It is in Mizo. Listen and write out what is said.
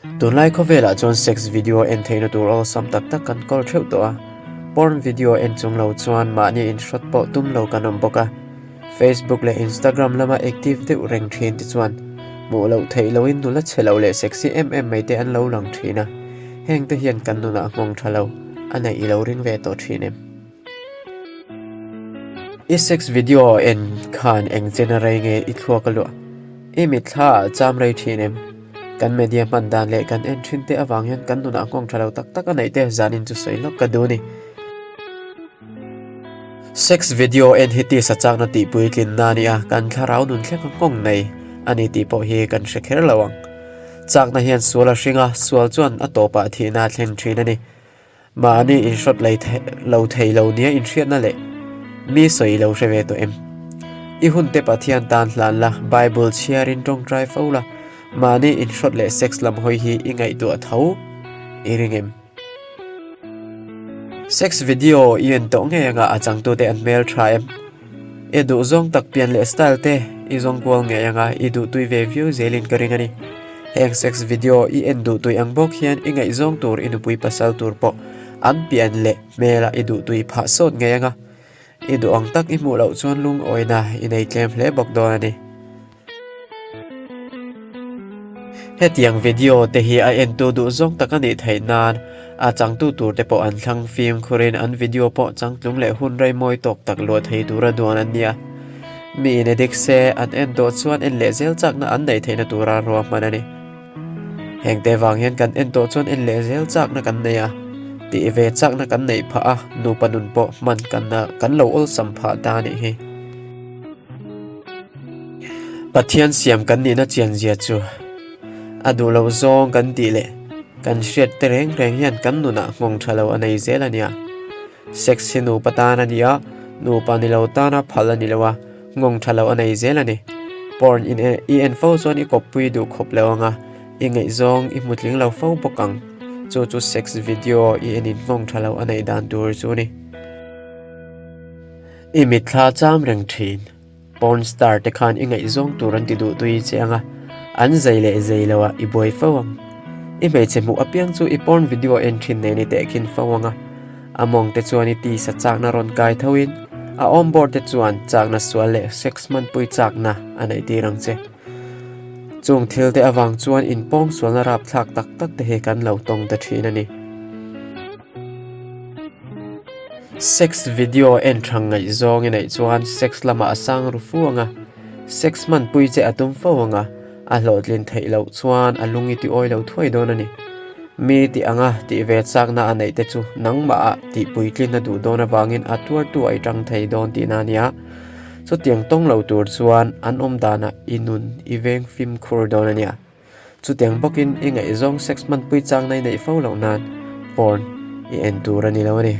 Tunlai khawvelah chuan sex video en theihna tur awlsam tak tak kan kawl theuh tawh a, porn video en chung lo chuan mahni inhrawt pawh tum lo kan awm bawk a. Facebook leh Instagram lama active deuh reng thin te chuan hmuh loh theih loin nula chhe lo leh sexy em em mai te an lo lang thin a, heng te hian kan nunah nghawng tha lo a neih i lo ring ve tawh thin em? I sex video en khan eng chen a rei nge i thluak a luah? I mitthla ah cham rei thin em? Kan media hman dan leh kan en thin te avang hian kan nunah nghawng tha lo tak tak a neih te zanin chu sawi lawk ka duh a ni. Sex video en hi tisa chakna tih puitlinna a ni a, kan thlarau nun thleng a nghawng nei a ni tih pawh hi kan hre kher lo ang. Chakna hian sual a hring a, sual chuan a tawpah thihna a thlen thin a ni. Mahni inhrawt lei lo thei lo nia inhriatna leh mi sawi lo hre ve tawh em? I hunte Pathian tan hlan la, Bible chhiarin tawngtai fo la, mahni inhrawt leh sex lam hawi hi i ngaihtuah tho i ring em? Sex video i en tawh ngei anga a changtute an hmel tha em? I duh zawng tak pian leh style te i zawng kual ngei anga i duhtui ve viau zelin ka ring a ni. Heng sex video i en duhtui ang bawk hian i ngaihzawng tur i nupui pasal tur pawh an pian leh hmela i duhtui phah sawt ngei anga i duh ang tak i hmuh loh chuan lungawina i nei tlem hle bawk dawn a ni. Hetiang video te hi a entu duh zawng tak a nih theih nan a changtu tur te pawh an thlang fimkhurin an video pawh changtlung leh hun rei mawi tawk tak luah thei tura duan an ni a. Mi in addict se an en tawh chuan en leh zel chakna an neih theihna tura ruahman a ni. Heng te vang hian kan en tawh chuan en leh zel chakna kan nei a, tih ve chakna kan neih phah a, nupa nun pawh hman kan kan lo awlsam phah ta a nih hi. Pathian siam kan nihna chianzia chu a duh loh zawng kan tih leh kan hriat te reng reng hian kan nunah nghawng tha lo a nei zel a nia. Sex hi nupa tan a ni a, nupa ni lo tana phal a ni lo a, nghawng tha lo a nei zel a ni. Porn in i en fo chuan i kawppui duh khawp lo ang a, i ngaihzawng i hmu tling lo fo bawk ang. Chu chu sex video i en in nghawng tha lo a neih dan tur chu a ni. I mitthla cham reng thin. Porn star te khan i ngaihzawng tur an ti duh tui che ang a, an zei leh zei lo ah i buai fo ang. I hmeichhe hmuh apiang chu i porn video en thin nen i tehkhin fo ang a, a mawng te chuan i tisa chakna rawn kai tho in, a awmbawr te chuan chakna sual leh sex hmanpui chakna a neih tir ang che. Chung thil te avang chuan inpawng sualna rapthlak tak tak te hi kan lo tawng ta thin a ni. Sex video en tha ngaihzawng i neih chuan sex lamah a sang ru fu ang a, sex hmanpui che a tum fo ang a, a hlawhtlin theih loh chuan a lung i ti awi lo thuai dawn a ni. Mi tih anga tih ve chakna a neih te chu nangmah ah tih puitlin a duh dawn avangin a tuartu a i tang thei dawn tihna a nia. Chutiang tawng lo tur chuan an awm danah i nun i veng fimkhur dawn a nia. Chutiang bawkin i ngaihzawng sex hmanpui changna i neih fo loh nan porn i en tur a ni lo a ni.